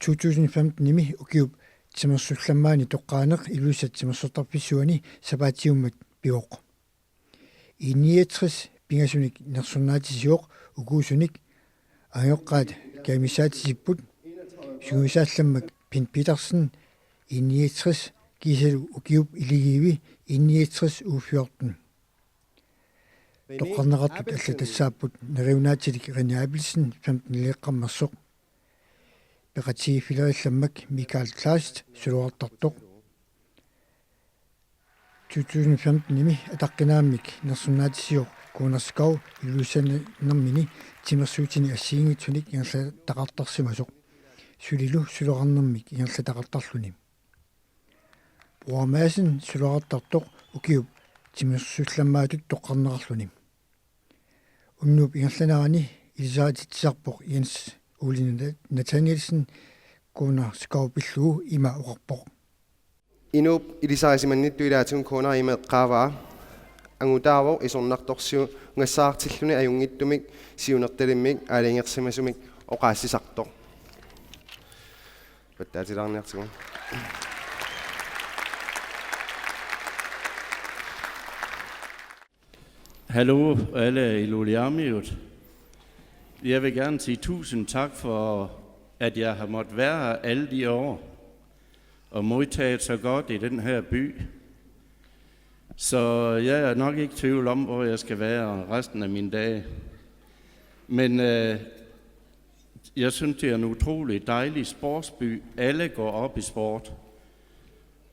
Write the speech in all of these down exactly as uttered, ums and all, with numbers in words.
to tusind femten-imi ukiup timersullammaani toqqaaneq Ilulissat timersortarfissuani sapaatiummat pivoq. I niogtres pingasunik nersornaatisivoq ukuusunik angajoqqaat kajumissaatisipput, sungiusaallammak Pind Petersen I niogtres kiisalu ukiup iligiivi I niogtres U fjorten. Toqqarneqartut allat tassaapput neriunaatilik René Abelsen femten-ileqqammersoq, peqatigiiffilerillammak Michael Kleist suloqartartoq. To tusind femten-imi ataqqinaammik nersornaatisivoq Gunnar Skov Ilulissanermini timersuutini assigiinngitsunik ingerlataqartarsimasoq, sulilu suloqarnermik ingerlataqartarluni. Bror Madsen suloqartartoq ukiup timersullammaatut toqqarneqarluni. Unnuup ingerlanerani ilisarititsisarpoq Jens Ole Nathanielsen, Gunnar Skov pillugu ima oqarpoq: Inuup ilisarisimannittut ilaatigut Gunnar ima eqqaavaa: Angutaavoq isornartorsiungassaartilluni ajunngitsumik siunertalimmik aalajangersimasumik oqaatsisartoq. Pattaatilaarniartigu. Hallo, alle i Lulliamiut. Jeg vil gerne sige tusind tak for, at jeg har måttet være her alle de år og modtaget så godt i den her by. Så jeg er nok ikke i tvivl om, hvor jeg skal være resten af mine dage. Men øh, jeg synes, det er en utrolig dejlig sportsby. Alle går op i sport.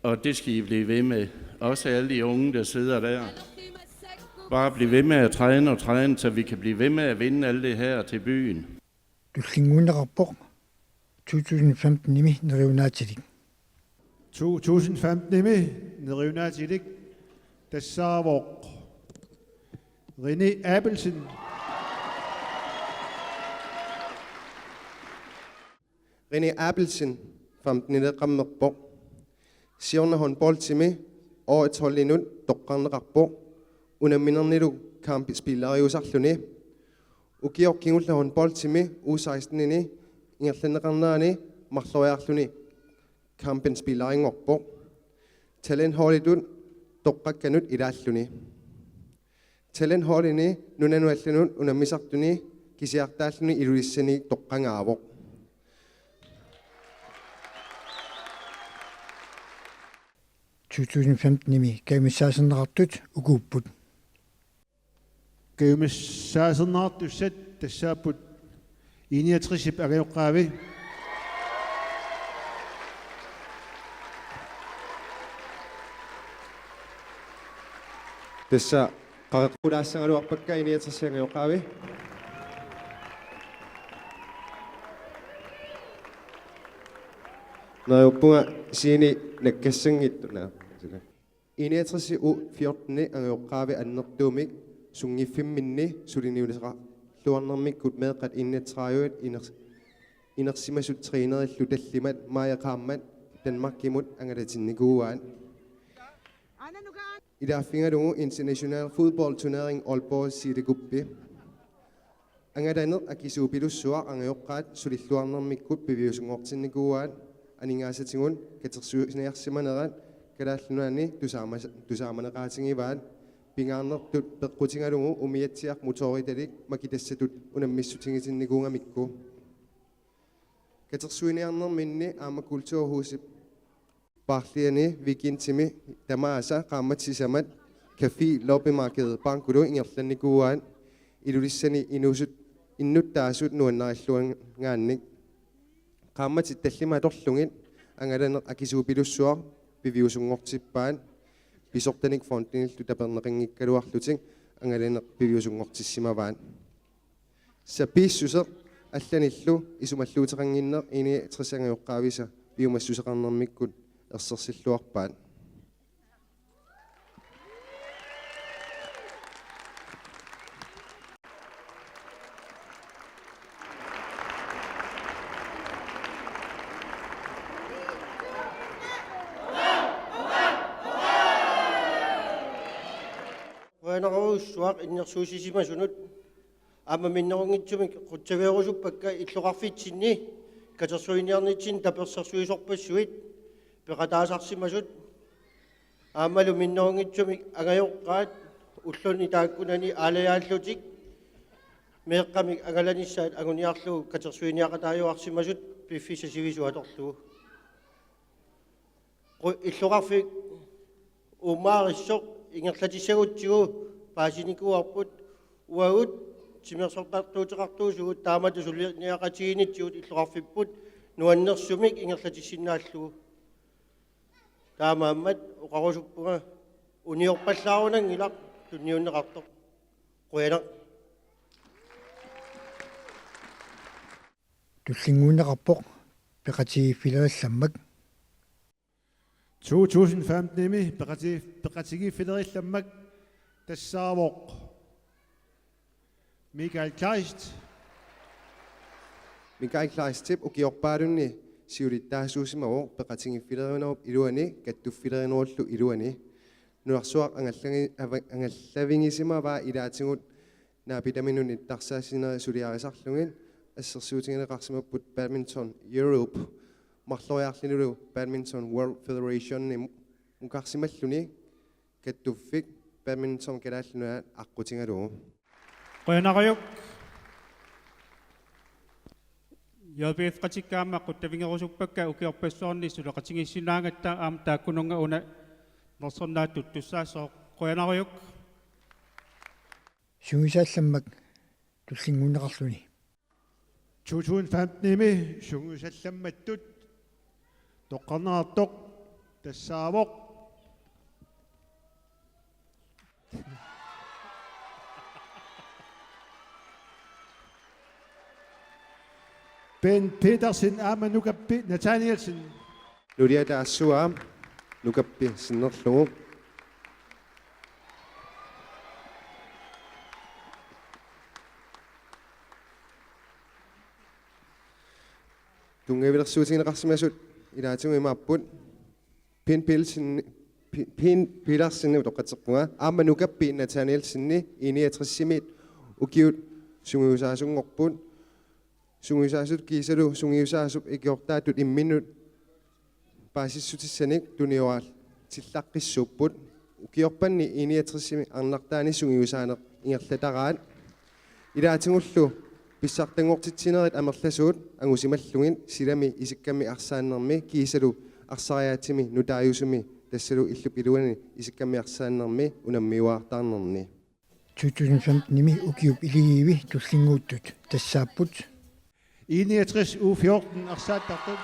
Og det skal I blive ved med. Også alle de unge, der sidder der. Bare bliv ved med at træne og træne, så vi kan blive ved med at vinde alle det her til byen. Tullinnguunneqarpoq to tusind femten-imi neriunaatilik. To tusind femten-imi neriunaatilik tassaavoq René Abelsen. René Abelsen femten-ileqqammerpoq. Siorna håndboldimi årets holdinut toqqarneqarpoq, unamminernilu kampit spilleriusarluni. Ukioq kingulleq håndboldimi U seksten-ini ingerlanneqarnerani marloriarluni kampit spillerinngorpoq, talentholditut toqqakkanut ilaalluni. Talentholdini nunanut allanut unammisartuni kisiartaalluni Ilulissani toqqagaavoq. To tusind femten-imi kajumissaaserneqartut ukuupput. Kajumissaaserneqartussat tassaapput I niogtres-ip angajoqqaavi. Tassa qaqeqqulaassagaluarpakka I niogtres-ip angajoqqaavi. Neriuppunga scene nakkassanngitsoq. I niogtres U fjorten-ip angajoqqaavi annertuumik sunngiffimminni suliniuteqarluarnermikkut meeqqat enogtredive iners-, inersimasut trænerillu tallimat Maja qaammat Danmarkimut angalatinnikuuaat. Ilaaffigalugu International Football Turnering Aalborg City Cup-i. Angalaneq akisuupilussuaq angajoqqaat sulilluarnermikkut piviusunngortinnikuuaat, aningaasatigut katersuiniarsimanerat Kalaallit Nunaanni tusaama-, tusaamaneqaatigivaat, pingaarnertut peqqutigalugu umiatsiaq motoritalik makitassatut unammissutigisinnikungamikku. Katersuiniarnerminni aamma kulturhusip paarliani weekendimi tamaasa qaammat sisamat café, loppemarked, bankulu ingerlannikuuaat Ilulissani inuusut innuttaasut nuannarilluangaannik. Qaammatit tallimat atorlugit angalaneq akisuupilussuaq piviusunngortippaat, pisortanik fondinillu taperneqanngikkaluarlutik angalaneq piviusunngortissimavaat. Sapiissuseq allanillu isumalluuteqannginneq I niogtres angajoqqaavisa piumassuseqarnermikkut ersersilluarpaat. Qujanarujussuaq innersuussisimasunut. Aamma minnerunngitsumik qutsavigerusuppakka illoqarfitsinni katersuiniarnitsinni tapersersuisorpassuit peqataasarsimasut aammalu minnerunngitsumik angajoqqaat ulluni taakkunani aalajaallutik meeqqamik angalanissaat anguniarlugu katersuiniaqataajuarsimasut piffissaq sivisup atorlugu. Qu-, illoqarfik uummaarissoq ingerlatissagutsigu paasinikuuarput uagut timersortartuuteqartuusugut taamatut suliniaqatigiinnitsigut illoqarfipput nuannersumik ingerlatissinnaallugu. Taamaammat oqarusuppunga uniorpallaarunanngilaq tunniunneqartoq. Qujanaq. Tullinnguunneqarpoq peqatigiiffilerillammak. To tusind femten-imi peqati-, peqatigiiffilerillammak tassaavoq Michael Kleist. Michael Kleistip ukiorpaalunni siulittaasuusimavoq peqatigiiffilerinerup iluani kattuffilerinerullu iluani. Nunarsuaq angallangi-, ava-, angallavigisimavaa ilaatigut naapitami nunittarsaasinerit suliarisarlugit assersuutigineqarsimapput Badminton Europe marloriarlunilu Badminton World Federationi mu-, mukarsimalluni kattuffik badminton Kalaallit Nunaat aqqutigalugu. Qujanarujussuaq. J B F-qatikka aamma qutsavigerusuppakka ukiorpassuarni suleqatigiissinnaagatta aamma taakkununnga una nersornaattut tussaassooq. Qujanarujussuaq. Sungiusaallammak tullinnguunneqarluni. To tusind femten-imi sungiusaallammattut toqqarneqartoq tassaavoq Ben Petersen aamma Nukappi Nathanielsen. Nulia taassua Nukappi sinnerlugu. Tunngavilersuutigineqarsimasut ilaatigut imaapput: Pin Petersen, Pi-, Pin Petersen utoqqatserpunga, aamma Nukappi Nathanielsen I niogtres-imi ukiut sungiusaasunngorput. Sungiusaasut kiisalu sungiusaasup ikiortaatut imminnut paasissutissanik tuniortillaqqissuupput. Ukiorpanni I niogtres-imi arnartaani sungiusaaneq ingerlataraat. Ilaatigullu pissartanngortitsinerit amerlasuut angusimallugit silami isikkammi arsaannermi kiisalu arsariaatsimi nutaajusumi tassalu illup iluani isikkammi arsaannermi unammiuaartarnerni. To tusind femten-imi ukiup iligiivi tullinnguuttut tassaapput: I niogtres U fjorten arsaattartut.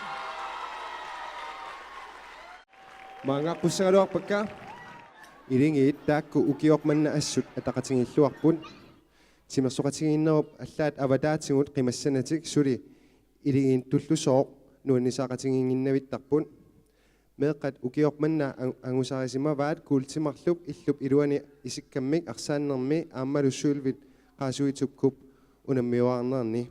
Maangaaqqussagaluarpakka. Iligiit taakku ukioq manna assut ataqatigiilluarput. Timersoqatigiinnerup allaat avataatigut qimassanatik suli iligiittullusooq nuannisaaqatigiinnginnavittarput. Meeqqat ukioq manna ang-, angusarisimavaat kuultimarlup illup iluani isikkammik arsaannermi aammalu sølvit qaasuitsup kup unammiuaarnerni.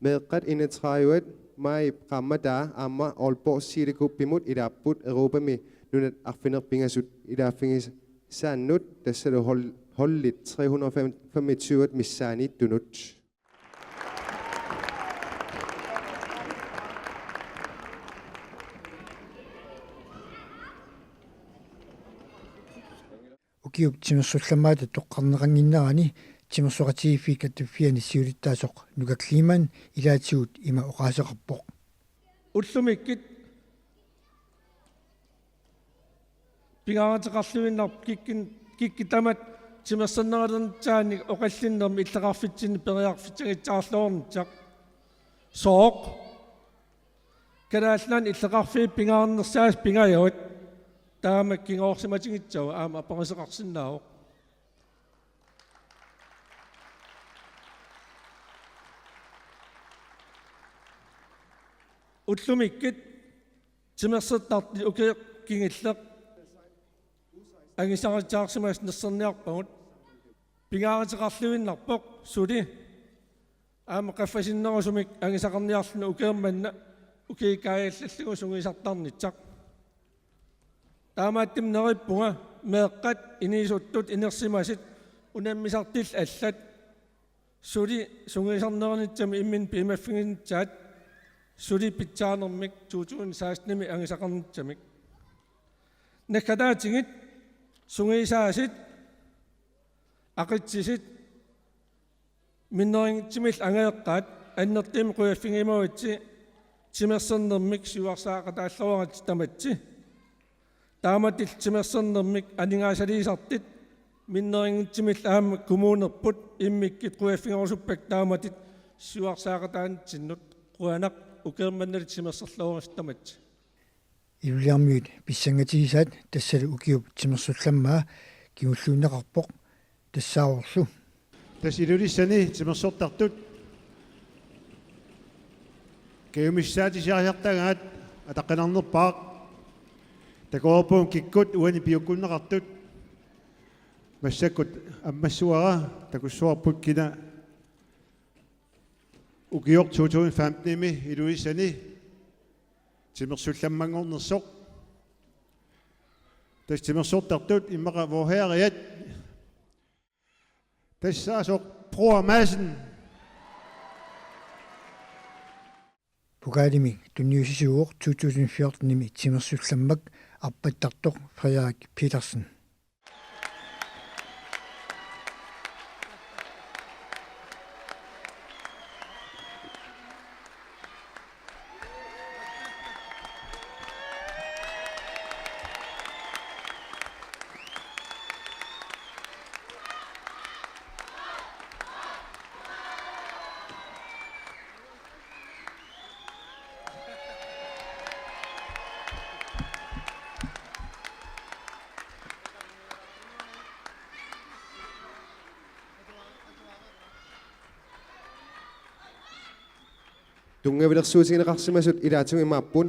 Meeqqat enogtredive maajip qaammataa aamma Aalborg Silekupimut ilaapput Europami nunat arfineq-pingasut ilaaffigisaannut tassalu hold-, holdit tre hundrede femogtyve missaanniittunut. Ukiup timersullammaata toqqarneqannginnerani timersoqatigiiffiit kattuffianni siulittaasoq Nuka Kleemann ilaatigut ima oqaaseqarpoq: Ullumikkut pingaaruteqarluinnarpoq kikkin-, kikkut tamatta timersornerulernitsinni oqallinnermi illoqarfitsinni periarfissaqarluarnissaq. Sooq? Kalaallit Nunaanni illoqarfiit pingaarnersaat pingajuat. Taama kinguarsimatigissavat aamma aperisoqarsinnaavoq. Ullumikkut timersortartut ukiut kingulliit angusarissaarsimasut nersorniarpagut. Pingaaruteqarluinnarpoq suli aamma qaffasinnerusumik angusaqarniarluni ukiormanna ukiup kaajallallugu sungiusartarnissaq. Taamaattumik neriuppunga meeqqat, inuusuttut, inersimasut unammisartullu allat suli sungiusarnerunissami imminut piumaffiginissaat suli pitsaanermik to tusind sekstenimi angisaqarnissamik. Naggataatigut sungiusaasut, aqitsisit, minnerunngitsumillu angajoqqaat annertuumik qujaffigiumaguit timersornermik siuarsaaqataalluarutta tamatsi. Taamatut timersornermik aningaasaliisartut minnerunngitsumillu aamma kommunerput immikkut qujaffigerusuppakka taamatut siuarsaaqataanitsinnut. Qujanaq, ukioq manna timersorluarutta tamatsi. Iluliarmiut pissangatigisaat tassalu ukiup timersullammaa kingulliunneqarpoq tassaavorlu. Tassa Ilulissani timersortartut kajumissaatisiarisartagaat ataqqinarnerpaaq. Takoreerpugut kikkut uani piukkunneqartut. Massakkut ammassavara, takussuarput kina ukioq to tusind femtenimi Ilulissani timersullammanngornersoq. Tassa timersortartut immaqa Vorherreat. Tassaasoq Bror Madsen. Pokalimi tunniussisuuvoq to tusind fjortenimi timersullammak arpattartoq Frederik Petersen. Tunngavilersuutigineqarsimasut ilaatigut imaapput: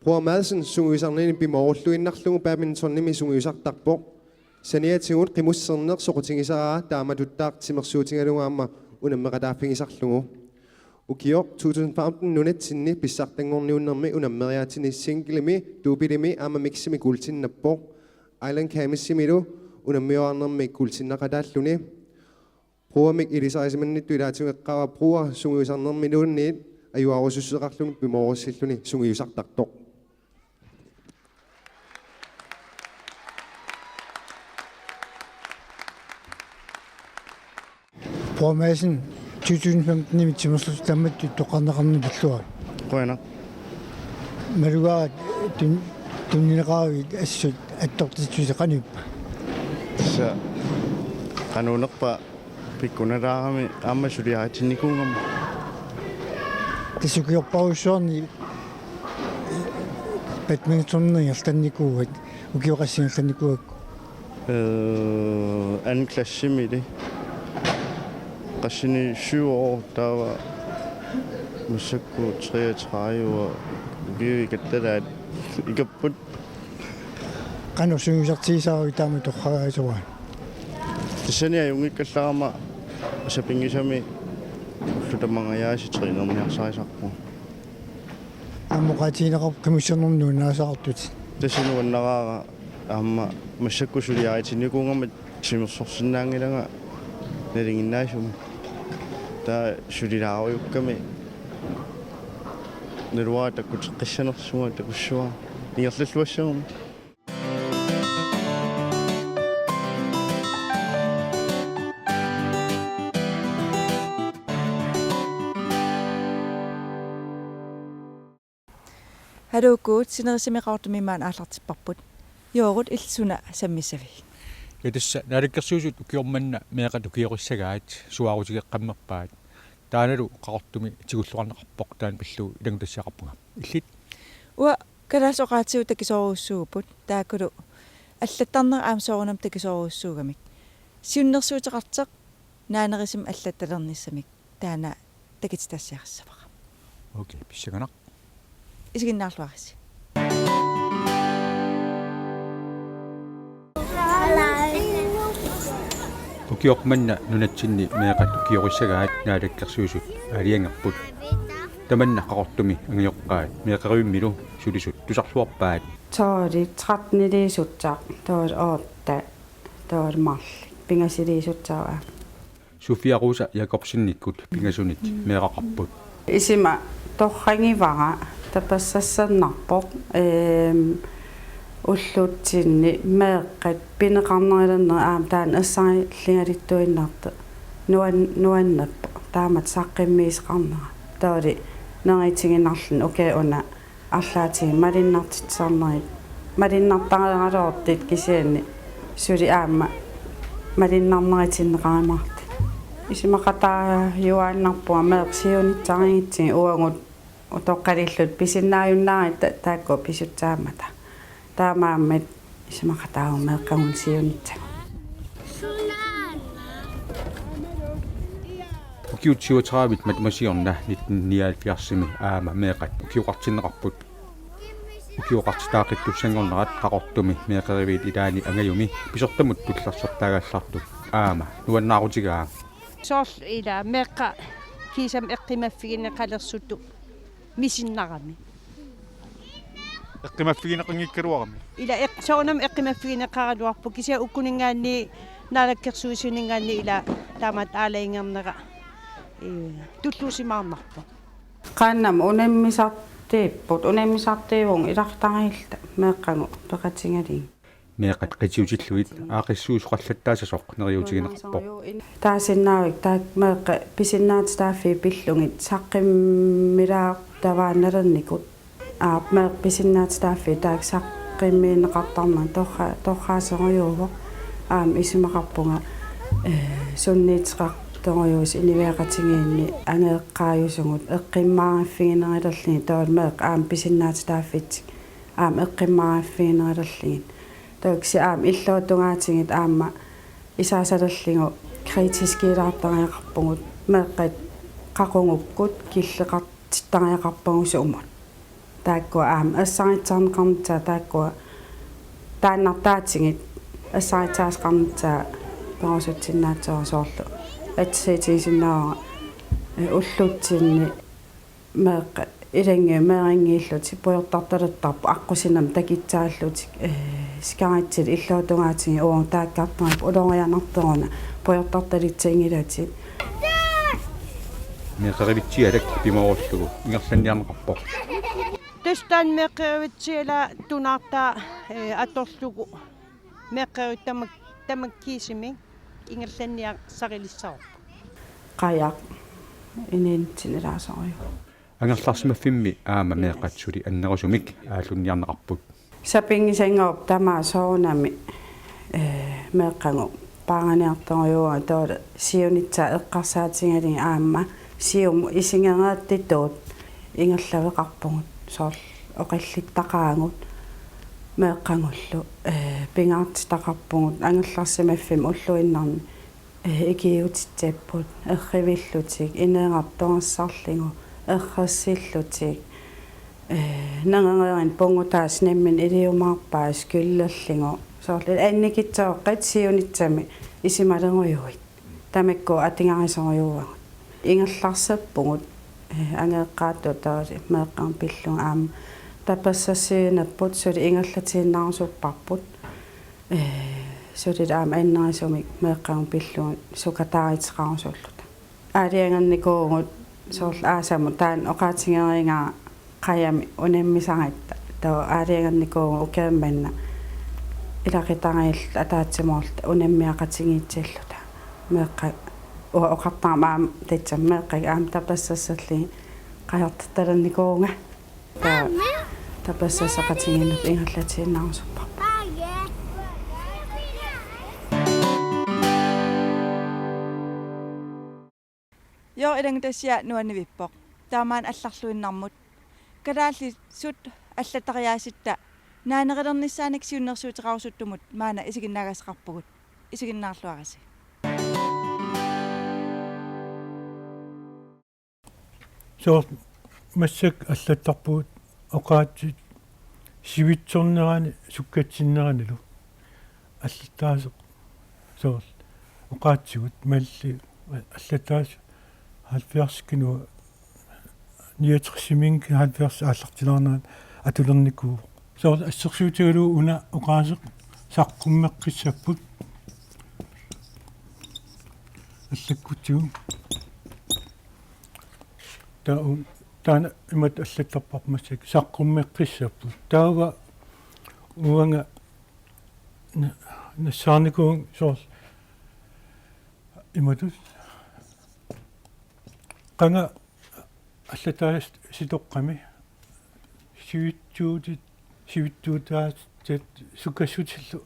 Bror Madsen sungiusarnini pimoorulluinnarlugu badmintonimi sungiusartarpoq. Saniatigut qimusserneq soqutigisaraa taamatuttaaq timersuutigalugu aamma unammeqataaffigisarlugu. Ukioq to tusind femten nunatsinni pissartanngorniunnermi unammeriaatsini singlemi, doublemi aamma miximi guultinnappoq. Island Gamesimilu unammiorarnermi guultinneqataalluni. Brormik ilisarisimannittut ilaatigut eqqaavaa Bror sungiusarnermiluunniit ajuaarussuseqarluni pimoorussilluni sungiusartartoq. Bror Madsen, to tusind femtenimi timersortarmat toqqarneqarnera pilluarit. Qujanaq. Malugaara tun-, tunniunneqaravit assut attortitsisusi qanoq ippa? Tassa qanuunerpa pikkunalaarami aamma suliaritinnikuugama. Tassa ukiorpassuarni badmintonneq ingerlannikuuat, ukiut qassit ingerlannikuuakka? Øh, anden klassemili. Qassinik syv år, der var massakkut treogtredive, og vi er jo ikke det der, ikke på. Qanoq sungiusartigisaaruit taama torragaasuaat? Tassani ajunngikkallarama sapinngisamik ullut tamangajaasa trænerniarsarisarpugut. Aamma oqaatigineqarpoq qimussernermut nuannarisaqartutit. Tassa nuannaraara aamma massakkut suliaritinnikuugama timersorsinnaanngilanga nalinginnaasumik. Taava sulilaarujukkami naluara takkuteqqissanersunga takussuara ingerlalluassaguma. Hallo Guut, sinerissami Qaqortumi maani aallartipparput. Joorut, illit suna sammissavigit? Ja, tassa Naalakkersuisut ukioq manna meeqqat ukiorissagaat suaarutigeqqammerpaat. Taannalu Qaqortumi tigulluarneqarpoq, taanna pillugu ilanngutassiaqarpunga. Illit? Uanga kalaallisut oqaatigut takisoorujussuuvugut, taakkulu allattarneq aamma soorunami takisoorujussuugamik. Siunnersuuteqartoq naanerusumik allattalernissamik taanna takutitassiarissavara. Okay, pissanganaq. Isiginnaarluarisi. Ukioq manna nunatsinni meeqqat ukiorissagaat Naalakkersuisut aalajangerput. Tamanna Qaqortumi angajoqqaat meeqqerivimmilu sulisut tusarluarpaat. Tolv, trettenilisutsaaq, tolv, otte, tolv marluk. Pingasiliisutsaavaa. Sofia Rosa Jakobsenikkut pingasunik meeraqarput. Isima Torragivara tapersersornarpoq, eem, ullutsinni meeqqat pineqarnerulernerat aamma taanna ersarilligaluttuinnartoq nuan-, nuannerpoq taamatut saqqummiisoqarnera. Taava neriuutigiinnarluni ukiut una arlaatigut malunnartitsisarnerit, malunnartariaqaraluartut kisianni suli aamma malunnarneritinneqarumaartut. Isumaqataajuaannarpunga meeqqat siunissarigutsigit uagut utoqqalilluta pisinnaajunnaarutta taakku pisussaammata. Taamaammat isumaqataavoq meeqqagut siunissat. Ukiut syvogtredive matuma siorna nitten nioghalvfjerdsimi aamma meeqqat ukioqartinneqarput. Ukioqartitaaqqittussanngornerat Qaqortumi meeqqeriviit ilaanni angajumi pisortamut tullersortaagallartut aamma nuannaarutigaa. Soorlu ila meeqqat kiisami eqqumaffigineqalersutut misinnarami. Eqqumaffigineqanngikkaluarami. Ila eq-, soorunami eqqumaffigineqaraluarpoq kisianni ukkuninngaanniit naalakkersuisuninngaanniit ila taamatut aalajangernerat, ee, tulluusimaarnarpoq. Qaannamut unammisartuupput, unammisartuuvunga ilaqutariilluta meeqqagut peqatigalugit. Meeqqat qitiutillugit aaqqissuisoqallattaassasoq neriuutigineqarpoq. Taasinnaavik taakku meeqqat pisinnaatitaaffii pillugit saqqummilaartavaannarnikut. Aap, meeqqat pisinnaatitaaffii taakku saqqummiunneqartarnerat torra-, torraasorujuuvoq. Aamma isumaqarpunga, ee, sunniuteqartorujuusoq inuiaqatigiinni angajoqqaajusugut eqqummaariffiginerulerlugit taavalu meeqqat aamma pisinnaatitaaffitsik aamma eqqummaariffiginerulerlugit. Taava kisianni aamma illuatungaatigut aamma isaasalerlugu kritiskiulaartariaqarpugut meeqqat qaqugukkut killeqartittariaqarpagut sumut. Taakkua aamma ersarissarneqarnissaat taakkua taannartaatigut ersarissaasoqarnissaat perusutsinnaatsoq soorlu. Atsiitigisinnaavara, ee, ullutsinni meeqqat ilannguit meerannguillutik pujortartalertarput aqqusinermik takitsaallutik, ee, sikaritsillu illuatungaatigut uagut taakkartarput ulorianartoruna pujortartalitsinngilatit. Meeqqerivitsialak pimoorullugu ingerlanniarneqarpoq. Tassa taanna meeqqerivitsialak tunaartaa, ee, atorlugu meeqqerivit tamak-, tamakkiisumik ingerlanniarsarilissavarput. Qajaq inuunitsinnut ilaasorujuuvoq. Angerlarsimaffimmi aamma meeqqat suli annerusumik aallunniarneqarput. Sapinngisanngorput tamaat soorunami, ee, meeqqagut paaraniartorujuuagut taavalu siunissaq eqqarsaatigalugit aamma siumut isigereertitut ingerlaveqarpugut soorlu oqallittaqaagut meeqqagullu, ee, pingaartitaqarpugut angerlarsimaffimmi ulluinnarni ee, ikiuutitsapput, errivillutik, ineerartorassarlugu, errersillutik, ee, nangareerin punngutaasut nammineq iliumaarpaat skyllerlugu. Soorlu annikitsuaqqat siunissami isumalerujuit. Tamakku atugarisorujuuagut. Ingerlarsippugut, ee, angajoqqaatut taavalu meeqqagut pillugit aamma tapersersuinerput suli ingerlatiinnarusupparput. Ee, suli aamma annerusumik meeqqagut pillugit sukataaruteqarusulluta. Aalajangernikuuvugut soorlu aasamut taanna oqaatigereeraa qajami unammisaratta. Taava aalajangernikuuvugut ukiuni manna ilaqutariilluta ataatsimoorluta unammiaqatigiissilluta. Meeqqat uanga oqartarama aamma tassami meeqqat aamma tapersersorlugit qajartortalernikuuvunga. Taava tapersersoqatigiinnerput ingerlatiinnarusupparput. Joo, ilanngutassiaq nuannivippoq. Taamaammat allarluinnarmut. Kalaallisut allattariaasitta naanerulernissaannik siunnersuuteqarusuttumut maanna isiginnaagassaqarpugut. Isiginnaarluarisi. Soorlu massakkut allattarpugut oqaatsit sivitsornerani sukkatsinneranilu allattaaseq soorlu oqaatsigut malillugu allattaaseq halvfjerds kilo niogtresimiinngooq halvfjerds aallartilaarnerat atulernikuuvoq. Soorlu assersuutigalugu una oqaaseq saqqummeqqissapput allakkutsigu. Taava Taanna imatut allattarparput massakkut saqqummeqqissapput. Taava uanga na-, nassaarnikuuvunga soorlu imatut. Qanga allattaasitoqqami sivitsuutit, sivitsuutaasut sukassutillu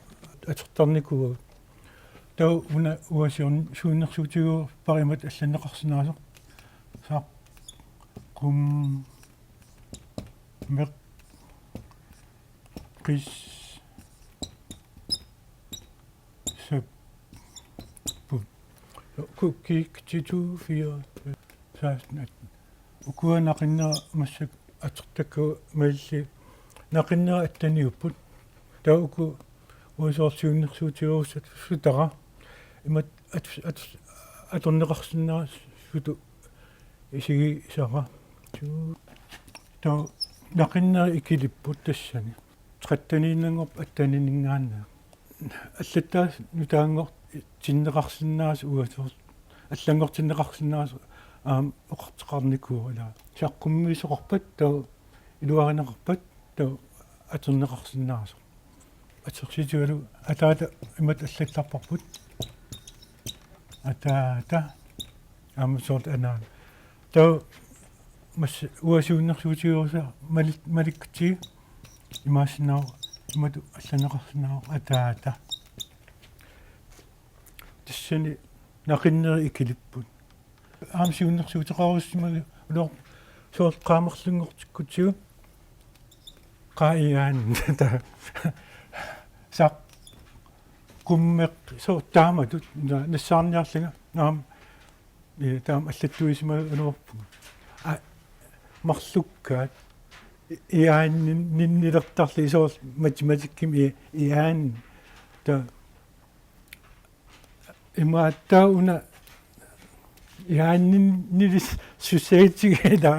atortarnikuuagut. Taava una uasiorn suunnersuutigiuarpara imatut allanneqarsinnaasoq. Saqqummeqqissapput. Kukkiik ti to fire seksten atten. Ukua naqinnera massakkut atortakkagut malillugu naqinnera atteniupput. Taava uku uasoorsiunnersuutigerussutara imatut at-, at-, atorneqarsinnaasutut isigisara. Taava naqinneri ikilipput tassani. Tretteniinnanngorpoq attenininngaanniit. Allattaasut nutaanngortinneqarsinnaasoq uasoorlu. Allanngortinneqarsinnaasoq aamma oqartoqarnikuuvoq ilaa. Saqqummiisoqarpat taava iluarineqarpat taava atorneqarsinnaasoq. Atorsiutigalugu ataata imatut allattarparput. Ataata. Aamma soorlu anaana. Taava massa uasiunnersuutigerusa mali-, malikkutsigit imaassinnaavoq imatut allanneqarsinnaavoq ataata. Tassani naqinneri ikilipput. Aamma siunnersuuteqarussimaguloorpoq soorlu qaamarlinngortikkutsigu. Qaa iaan. Saqqummeq soorlu taamatut na-, nassaarniarlunga. Aamma, ee, taama allattuisimagaluarpunga. Aa, marlukkaat. I-, iaaninnilertarlugit soorlu matematikkimi i-, iaan. Taava imaattoq una iaaninnilissuseetigila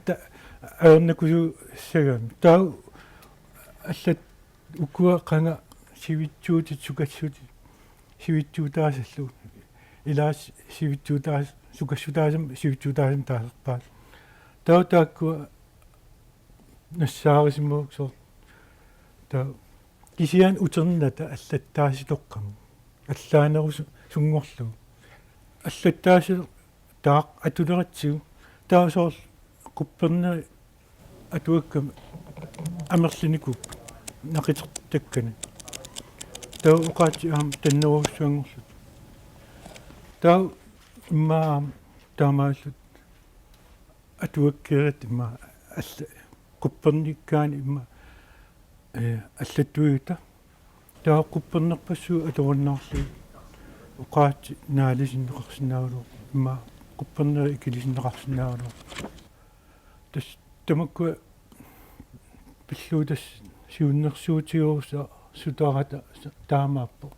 ta-, ajornakusuussagami. Taava allat ukua qanga sivitsuutit sukassutit sivitsuutaasallu. Ilaa sivitsuutaas-, sukassutaasama sivitsuutaasama taasarpaat. Taava taakkua nassaarisimavoq soorlu. Taava kisianni uternata allattaasitoqqamut. Allaanerusunngorlugu. Allattaasitoq taava atuleratsigu. Taava soorlu qupperneri atuakkami amerlinikuupput naqitertakkani. Taava oqaatsit aamma tannerujussuanngorlutik. Taava immaqa aamma taamaallutik atuakkeerit immaqa alla-, quppernikkaanni immaqa, ee, allattuiuta. Taava quppernerpassuit atorunnaarlugit oqaatsit naalisinneqarsinnaagaluarput immaqa qupperneri ikilisinneqarsinnaagaluarput. Tassa tamakkua pillugu tassa siunnersuutigerusuttaratta taamaappoq.